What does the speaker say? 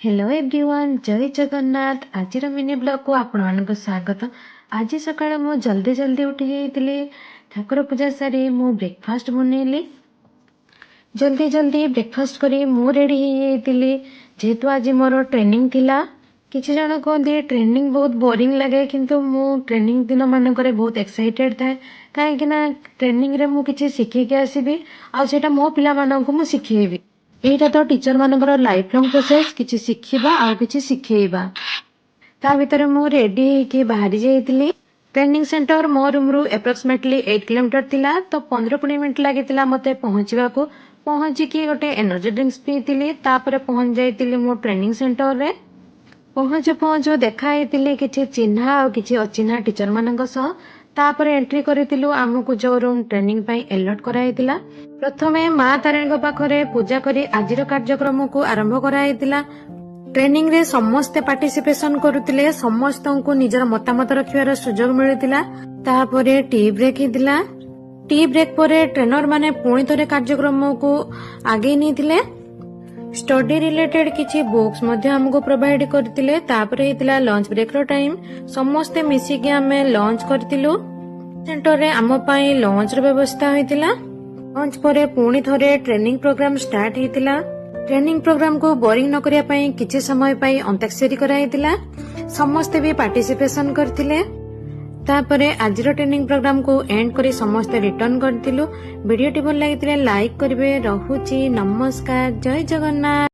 Hello everyone, ଜୟ ଜଗନ୍ନାଥ। ଆଜିର mini ବ୍ଲଗ୍କୁ ଆପଣମାନଙ୍କୁ ସ୍ୱାଗତ। ଆଜି ସକାଳେ ମୁଁ ଜଲ୍ଦି ଜଲ୍ଦି ଉଠି ଯାଇଥିଲି। ଠାକୁର ପୂଜା ସାରି ମୁଁ ବ୍ରେକଫାଷ୍ଟ ବନେଇଲି। ଜଲ୍ଦି ଜଲ୍ଦି ବ୍ରେକଫାଷ୍ଟ କରି ମୁଁ ରେଡ଼ି ହେଇଯାଇଥିଲି, ଯେହେତୁ ଆଜି ମୋର ଟ୍ରେନିଂ ଥିଲା। କିଛି ଜଣ କୁହନ୍ତି ଟ୍ରେନିଂ ବହୁତ ବୋରିଂ ଲାଗେ, କିନ୍ତୁ ମୁଁ ଟ୍ରେନିଂ ଦିନମାନଙ୍କରେ ବହୁତ ଏକ୍ସାଇଟେଡ଼୍ ଥାଏ, କାହିଁକି ନା ଟ୍ରେନିଂରେ ମୁଁ କିଛି ଶିଖିକି ଆସିବି ଆଉ ସେଇଟା ମୋ ପିଲାମାନଙ୍କୁ ମୁଁ ଶିଖେଇବି। ଏଇଟା ତ ଟିଚର ମାନଙ୍କର ଲାଇଫ୍ ଲଙ୍ଗ ପ୍ରୋସେସ୍, କିଛି ଶିଖିବା ଆଉ କିଛି ଶିଖେଇବା। ତା ଭିତରେ ମୁଁ ରେଡ଼ି ହେଇକି ବାହାରି ଯାଇଥିଲି। ଟ୍ରେନିଂ ସେଣ୍ଟର ମୋ ରୁମ୍ରୁ ଆପ୍ରୋକ୍ସିମେଟଲି 8 କିଲୋମିଟର ଥିଲା, ତ 15-20 ମିନିଟ୍ ଲାଗିଥିଲା ମୋତେ ପହଞ୍ଚିବାକୁ। ପହଞ୍ଚିକି ଗୋଟେ ଏନର୍ଜି ଡ୍ରିଙ୍କସ୍ ପିଇଥିଲି। ତାପରେ ପହଞ୍ଚି ଯାଇଥିଲି ମୋ ଟ୍ରେନିଂ ସେଣ୍ଟରରେ। ପହଞ୍ଚୁ ପହଞ୍ଚୁ ଦେଖା ହେଇଥିଲି କିଛି ଚିହ୍ନା ଆଉ କିଛି ଅଚିହ୍ନା ଟିଚରମାନଙ୍କ ସହ। ତାପରେ ଏଣ୍ଟ୍ରି କରିଥିଲୁ ଆମକୁ ଯୋଉ ରୁମ୍ ଟ୍ରେନିଂ ପାଇଁ ଏଲଟ୍ କରାଯାଇଥିଲା। ପ୍ରଥମେ ମା ତାରିଣୀଙ୍କ ପାଖରେ ପୂଜା କରି ଆଜିର କାର୍ଯ୍ୟକ୍ରମକୁ ଆରମ୍ଭ କରାଯାଇଥିଲା। ଟ୍ରେନିଂରେ ସମସ୍ତେ ପାର୍ଟିସିପେସନ କରୁଥିଲେ। ସମସ୍ତଙ୍କୁ ନିଜର ମତାମତ ରଖିବାର ସୁଯୋଗ ମିଳିଥିଲା। ତାପରେ ଟି ବ୍ରେକ୍ ହେଇଥିଲା। ଟି ବ୍ରେକ୍ ପରେ ଟ୍ରେନର ମାନେ ପୁଣି ଥରେ କାର୍ଯ୍ୟକ୍ରମକୁ ଆଗେଇ ନେଇଥିଲେ। ଷ୍ଟଡି ରିଲେଟେଡ୍ କିଛି ବୁକ୍ସ ମଧ୍ୟ ଆମକୁ ପ୍ରୋଭାଇଡ କରିଥିଲେ। ତାପରେ ହେଇଥିଲା ଲଞ୍ଚ ବ୍ରେକ୍ ର ଟାଇମ୍। ସମସ୍ତେ ମିଶିକି ଆମେ ଲଞ୍ଚ କରିଥିଲୁ। ସେଣ୍ଟରରେ ଆମ ପାଇଁ ଲଞ୍ଚର ବ୍ୟବସ୍ଥା ହୋଇଥିଲା। ଲଞ୍ଚ ପରେ ପୁଣି ଥରେ ଟ୍ରେନିଂ ପ୍ରୋଗ୍ରାମ ଷ୍ଟାର୍ଟ ହେଇଥିଲା। ଟ୍ରେନିଂ ପ୍ରୋଗ୍ରାମକୁ ବୋରିଂ ନ କରିବା ପାଇଁ କିଛି ସମୟ ପାଇଁ ଅନ୍ତାକ୍ଷରୀ କରାଯାଇଥିଲା। ସମସ୍ତେ ବି ପାର୍ଟିସିପେସନ କରିଥିଲେ। ତାପରେ ଆଜିର ଟ୍ରେନିଂ ପ୍ରୋଗ୍ରାମକୁ ଏଣ୍ଡ କରି ସମସ୍ତେ ରିଟର୍ନ କରିଥିଲୁ। ଭିଡିଓଟି ଭଲ ଲାଗିଥିଲେ ଲାଇକ୍ କରିବେ। ରହୁଛି, ନମସ୍କାର, ଜୟ ଜଗନ୍ନାଥ।